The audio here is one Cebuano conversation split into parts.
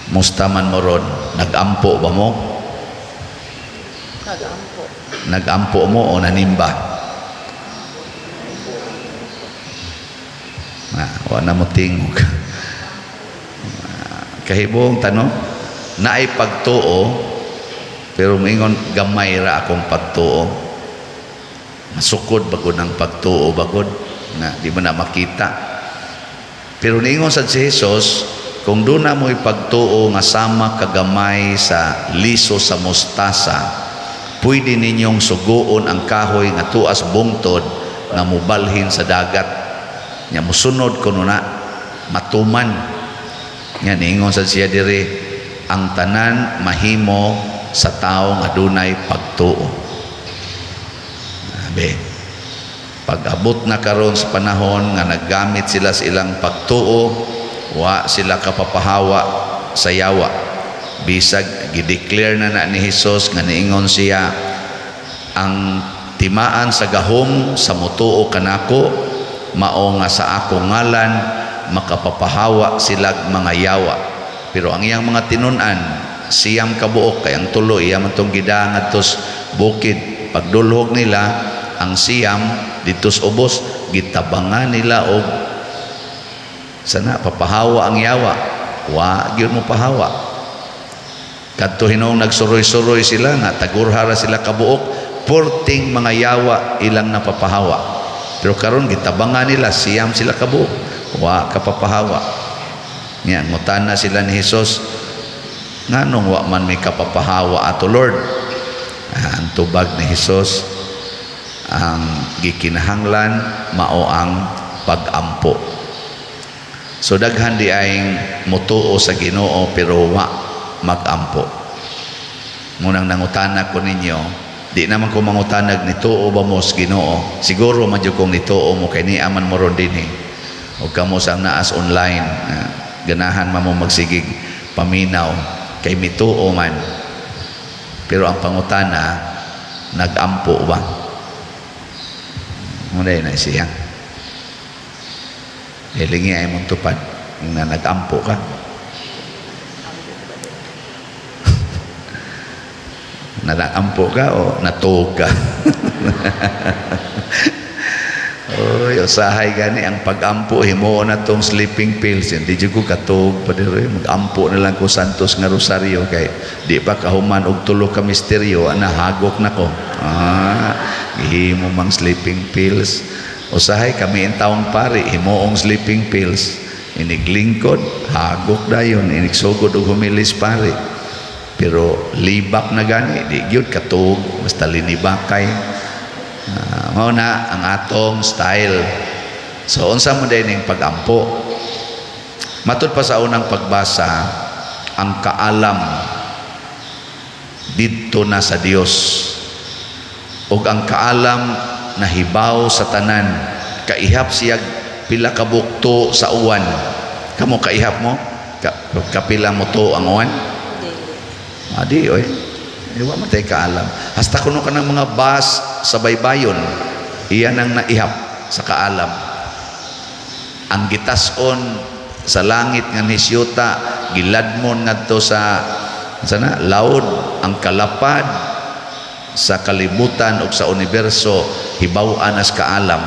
Musta man mo ron? Nag-ampo ba mo? Nag-ampo. Nag-ampo mo o nanimba? Na, wa na mo tingog. Kahibong tanong, naay pagtuo, pero mingon gamay ra akong pagtuo. Masukod bagod ang pagtuo bagod na di mo na makita. Pero niingon sad si Jesus, kung doon na mo'y pagtuo nga sama kagamay sa liso sa mustasa, pwede ninyong suguon ang kahoy nga tuas bungtod nga mubalhin sa dagat. Nya musunod kuno na matuman. Nya niingon sad siya diri, ang tanan mahimo sa tawo nga dunay pagtuo. Abe, pag-abot na karon sa panahon nga naggamit sila sa ilang pagtuo, wa sila kapapahawa sa yawa. Bisag gideclare na na ni Hesus nga niingon siya, ang timaan sa gahom sa mutuo kanako mao nga sa akong ngalan makapapahawa silag mga yawa. Pero ang iyang mga tinun-an 9 kabuok, kay ang tulo iya man tong gidaan ngadtos bukid. Pagdulhog nila ang 9 ditos ubos, gitabangan nila og sana papahawa ang yawa. Wa gyud mo pahawa. Kadto hinuong nagsuroy-suroy sila nga tagurhara sila kabuok, porting mga yawa ilang napapahawa. Pero karon gitabangan nila 9 sila kabuok, wa kapapahawa. Nya ngutana sila ni Hesus, nganong wa man may kapapahawa ato, Lord? Ang tubag ni Hesus, ang gikinahanglan mao ang pag-ampo. So daghan di ay mutuo sa Ginoo pero wa mag-ampo. Munang nangutana ko ninyo, di naman ko mangutanag nituo ba mo sa Ginoo. Siguro man jud kong nituo mo kay niya man mo ron dinhi. O kamo sa naas online, ganahan man mo magsigig paminaw kay mituo man. Pero ang pangutana, nag-ampo ba? Muna na siya. Hilingi ay mong tupad na nag-ampo ka. Nag-ampo ka o natuog ka? Oy, usahay gani ang pag-ampo, himuon na tong sleeping pills. Hindi jud ko katuog pa diri, mag-ampo na lang ko Santos nga Rosario kay di pa kahuman og tulo ka misteryo, ana hagok na ko. Gihimo mang sleeping pills. Usahay kami in taong pari himuong sleeping pills. Iniglingkod, hagok dayon, inigsugod og humilis pari. Pero libak na gani, di gyud katuog, basta linibakay. Mao na ang atong style. So unsa mo din ning pag-ampo? Matud pa sa unang pagbasa, ang kaalam didto na sa Dios. Ug ang kaalam nahibaw sa tanan. Kaihap siya pila ka bukto sa uwan. Kamo kaihap mo? Kapila mo to ang uwan? Dili. Adi oy. Wa man tay kaalam. Hasta kuno kanang mga bus sa baybayon, iyan ang naihap sa kaalam. Ang gitas-on sa langit nga nisyuta, giladmon ngadto sa sana laod, ang kalapad sa kalibutan ug sa universo hibaw-an as kaalam.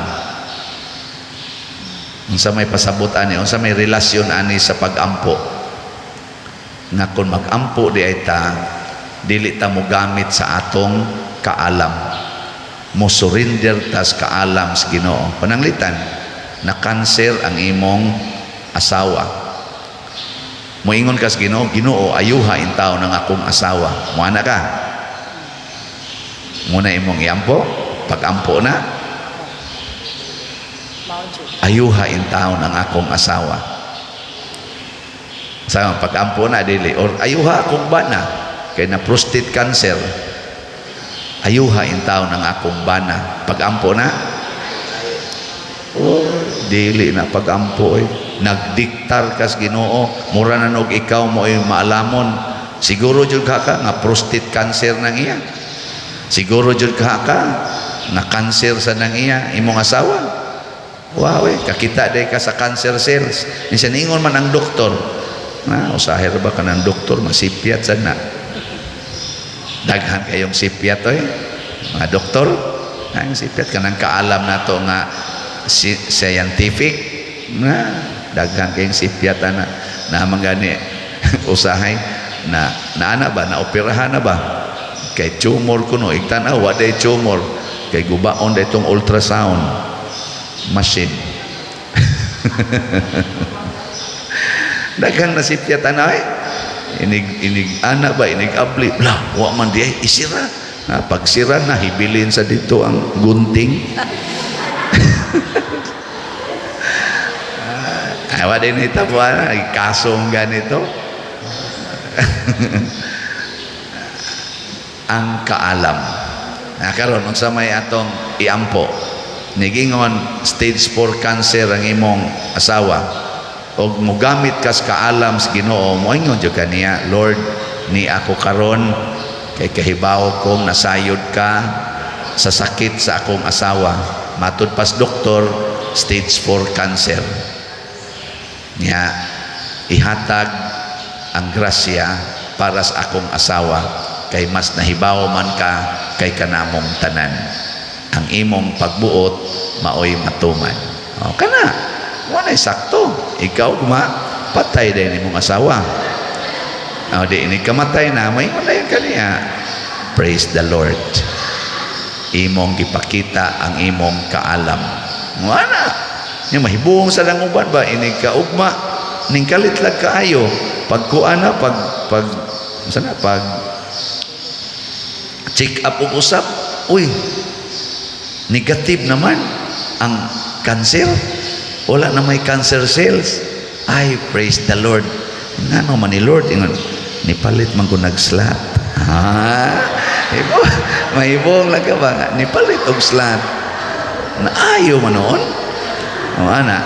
Unsa may pasabot ani, unsa may relasyon ani sa pag-ampo? Nga kung mag-ampo di ay ta, dili ta mogamit sa atong kaalam. Mo surrender tas kaalam sa Ginoo. Pananglitan, na kanser ang imong asawa. Moingon ka sa Ginoo, "Ginoo, ayuha intaw ng akong asawa." Moana ka. Muna imong iampo, pag-ampo na, ayuha intaw ng akong asawa. Sa pag-ampo na dili, or ayuha akong bana kay na prostate cancer. Ayuha intaw ng akong bana. Pag-ampo na, oh, dili na pag-ampo eh. Nagdiktar kas Ginoo, mura na nog ikaw mo ay maalamon. Siguro jud ka nga prostate cancer nang iya. Siguro jud ka nga cancer sa nang iya imong asawa. Wow, eh, kakita day ka sa cancer cells. Minsan ingon man ang doktor, Na usahay ra ba kanang doktor masipyat sad na. Daghan kayong sipyat oy. Mga doktor, ang sipyat kanang kaalam nato nga scientific na daghan kayong sipyat ana na gani usahay na naana ba, na operahan na ba kay tumor kuno, igtan-aw wa day tumor kay gubaon day itong ultrasound machine. Daghang nasipyat ana eh. Inig inig ana ba, inig abli bla, wa man di ay isira na. Pag sira na, hibilin sa dito ang gunting. Ay, wa din hitabo ana kasong ganito ang kaalam na karon. Unsa may atong iampo? Nigingon stage 4 cancer ang imong asawa og mogamit kas kaalam sa Ginoo, moingon jud kaniya, "Lord, ni ako karon kay kahibaw kong nasayod ka sa sakit sa akong asawa. Matud pas doktor, stage 4 cancer niya. Ihatag ang grasya para sa akong asawa kay mas nahibaw man ka kay kanamong tanan. Ang imong pagbuot maoy matuman." O kana wala sakto. Ikaw kuma patay din imong asawa. O di ini kamatay na, may wala yung kaniya, "Praise the Lord, imong gipakita ang imong kaalam." Wala nya mahibong sa languban ba, inig ka ugma ning kalit lag kaayo pagkuan na pag pag sana pag check up og usap, uy, negative naman ang cancer, wala na may cancer cells. "Ay, praise the Lord. Ngano man ni Lord?" Ingon, "Nipalit man ko nag-slot." Ha, ibo mahibong lang ka ba nga nipalit og slot na ayo man noon. O ana,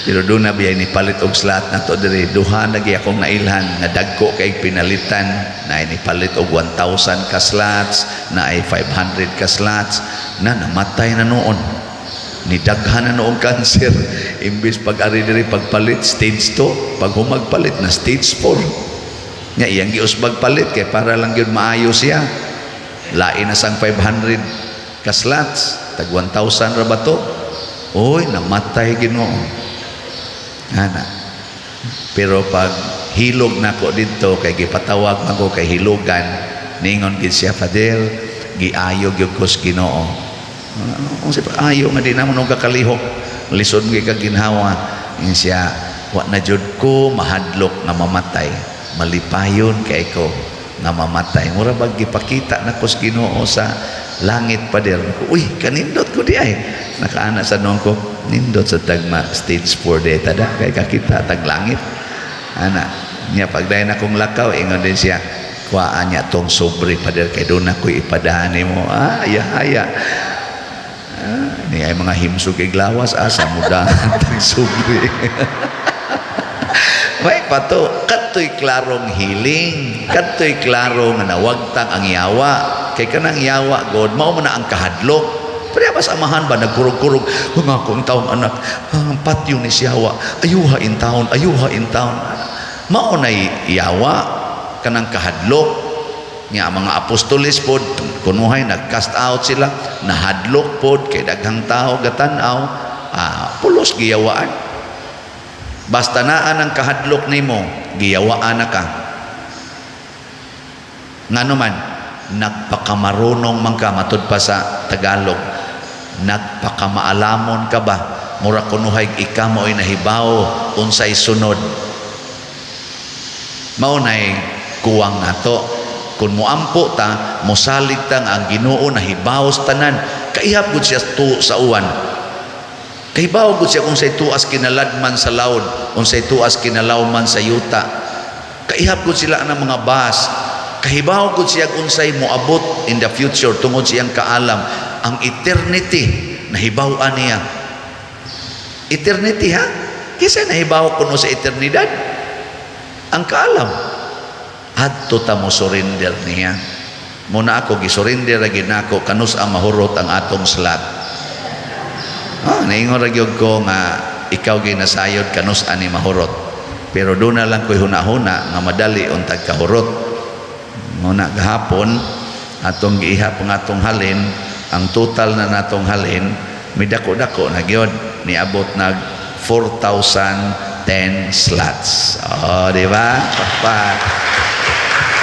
pero doon na biyay nipalit og slot na to diri. Duha na gyud akong nailhan nga dagko kay pinalitan na nipalit og 1,000 ka slots na ay 500 ka slots na namatay na noon, ni daghan na noong cancer. Imbis pag ari diri pagpalit stage 2, pag humagpalit na stage 4 nya. Iyang giusbag palit kay para lang gyud maayo siya. Lain na sang 500 ka slots, tag 1,000 ra ba to? Oy, namatay Ginoo ana. Pero pag hilog nako didto kay gipatawag man ko kay hilogan, ningon gid siya, "Father, giayo gyud ko sa Ginoo." Kung si ayo nga di naman og kakalihok, lisod gyud kag ginhawa. Ingon siya, "Wa na jud ko mahadlok nga mamatay, malipayon kay ko nga mamatay. Mura bag gipakita nako sa Ginoo sa langit, pader." Uy, kanindot ko di ay nakaana sa noon ko, nindot sa tagma stage 4 de tada kay kakita tag langit ana niya. Pagdayon akong lakaw, ingon din siya, "Kuhaan niya tong sobre, pader, kay doon ako ipadaan mo." Ah, aya aya. Ah, ni ay mga himsog iglawas asa mudahan tang sobre. May pato kadtoy klarong healing, kadtoy klaro nga nawagtang ang yawa, kay kanang yawa god mao man na ang kahadlok. Pero ba sa amahan ba, nagkurog-kurog ang akong taong anak, ang patyo ni siyawa, ayuha in town, ayuha in town. Mao na yawa, kanang kahadlok nga. Ang mga apostoles pod kunuhay nag-cast out sila, nahadlok pod kay daghang tao gatan-aw. Ah, pulos giyawaan. Basta naa ang kahadlok nimo, giyawaan na ka. Ngano man nagpakamarunong man ka, matud pa sa Tagalog, nagpakamaalamon ka ba, mura kunuhay ika mo'y nahibaw unsay sunod. Mao nay kuwang nato. Kung moampo ta, mosalig ta nga ang Ginoo nahibaw sa tanan, kaihap gud siya tu sa uwan, kahibaw gud siya kung say tuas kinaladman sa laod, unsay tuas kinalawman sa yuta. Kaihap gud sila ang mga bas, kahibaw gud siya unsay moabot in the future tungod siyang kaalam. Ang eternity nahibaw-an niya. Eternity ha, kisa nahibaw kuno sa eternidad? Ang kaalam. Adto ta mo surrender niya. Muna ako gisurrender ra gid nako kanus ang mahurot ang atong slot. Ah, naingon ra gyud ko nga ikaw ginasayod kanus ani mahurot. Pero duna lang ko'y huna-huna nga madali untag kahurot. Muna gahapon atong giihap ang atong halin, ang total na natong halin midako-dako na gyud, niabot nag 4,010 slots. Oh, di ba? Pakpak.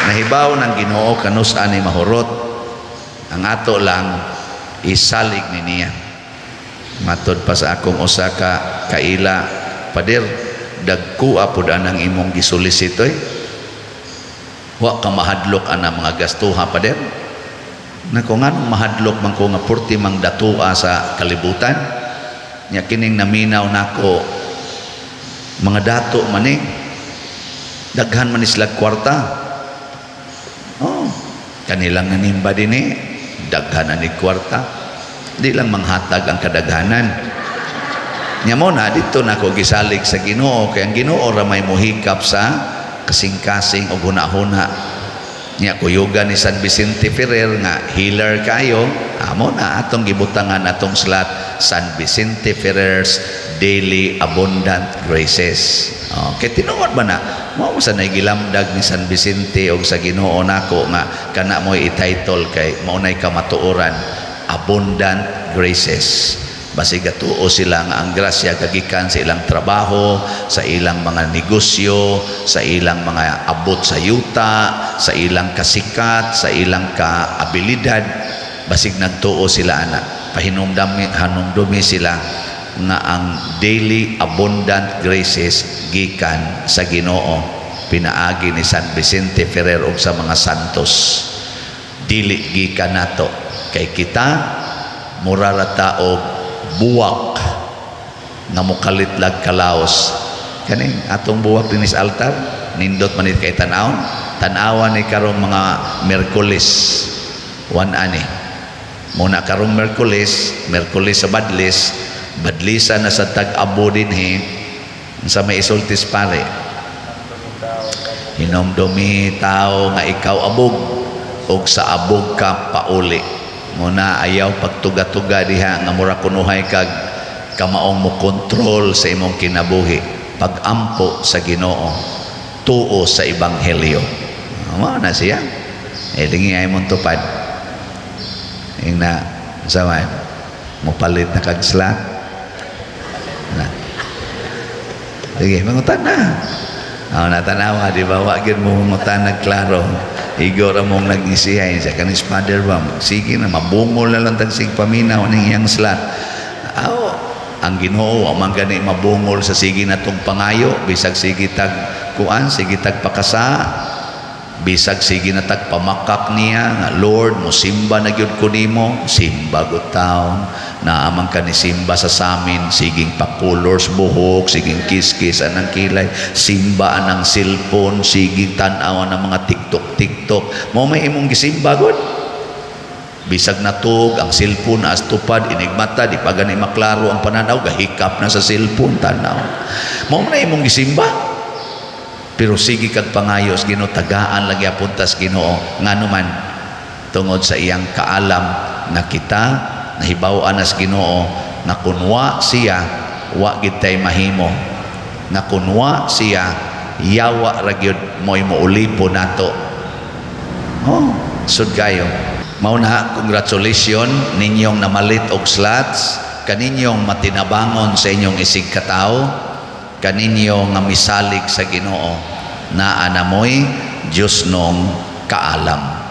Nahibaw ng Ginoo kanus ani mahurot. Ang ato lang isalig ni niya. Matod pa sa akong usa ka kaila, "Pader, dagkua pud anang imong gisolicit oy. Wa ka mahadlok ana mga gastuha, pader?" Nako, nganong mahadlok man ko nga purti mang datua sa kalibutan? Nya kining naminaw nako, mga dato man eh. Daghan man ni sila kwarta. Oh, kanilang nanimba din eh. Daghan na ni kwarta. Di lang manghatag ang kadaghanan. Nya mo na dito na ko gisalig sa Ginoo kay ang Ginoo ra may mohikap sa kasing-kasing og huna-huna. Nya kuyugan ni San Vicente Ferrer nga healer kayo, amo na atong gibutangan atong slot, San Vicente Ferrer's Daily Abundant Graces. Oh, kay tinuod ba na? Mao sa gilamdag ni San Vicente og sa Ginoo nako nga kana mo'y i-title kay mao nay kamatuoran, Abundant Graces. Basig gatuo sila nga ang grasya gagikan sa ilang trabaho, sa ilang mga negosyo, sa ilang mga abot sa yuta, sa ilang kasikat, sa ilang kaabilidad. Basig nagtuo sila ana. Pahinumdumi hanumdumi sila nga ang daily abundant graces gikan sa Ginoo pinaagi ni San Vicente Ferrer ug sa mga santos, dili gikan nato, kay kita mura ra ta og buwak nga mokalit lag kalaos. Kaning atong buwak dinhi sa altar, nindot man kay tan-awon. Tan-awan ni karong mga Merkulis wan ani muna karong Merkulis, Merkulis sa Badlis, badlisa na sa tag-abo dinhi sa may isultis pare. Hinomdumi tao nga ikaw abog og sa abog ka pauli. Muna ayaw pagtuga-tuga diha nga mura kunuhay kag kamaong mo kontrol sa imong kinabuhi. Pagampo sa Ginoo, tuo sa ebanghelyo. Mao na siya. Eh, lingi ay mong tupad. Ing na sa man mopalit na kag slot na. Sige, mangutan na. Oh, natanawa, di ba? Wa gyud mo mangutan nagklaro. Igo ra mong nag-isihay sa kanis father ba. Sige na, mabungol na lang tag sig paminaw ning iyang slot. Aw, ang Ginoo wa man gani mabungol sa sige natong pangayo, bisag sige tag kuan, sige tag pakasa, bisag sige na tag pamakak niya nga, "Lord, mo simba na gyud ko nimo." Simba gud taon naamang ka ni simba sa samin, siging pa-colors buhok, siging kiskis anang kilay, simba anang cellphone, siging tan-aw ang mga TikTok TikTok mo, may imong gisimba gud. Bisag natug ang cellphone as tupad, inigmata di pa gani maklaro ang pananaw, gahikap na sa cellphone, tanaw mo na imong gisimba. Pero sige kag pangayos Ginoo, tagaan lagi apuntas Ginoo. Ngano man, tungod sa iyang kaalam nga kita nahibaw-an nas Ginoo nga kunwa siya wa gid tay mahimo, nga kunwa siya yawa ra gyud mo'y moulipon nato. Oh, sud kayo. Mao na, congratulations ninyong namalit og slots, kaninyong matinabangon sa inyong isig katawo, kaninyo nga misalig sa Ginoo, naa na mo'y Dios nong kaalam.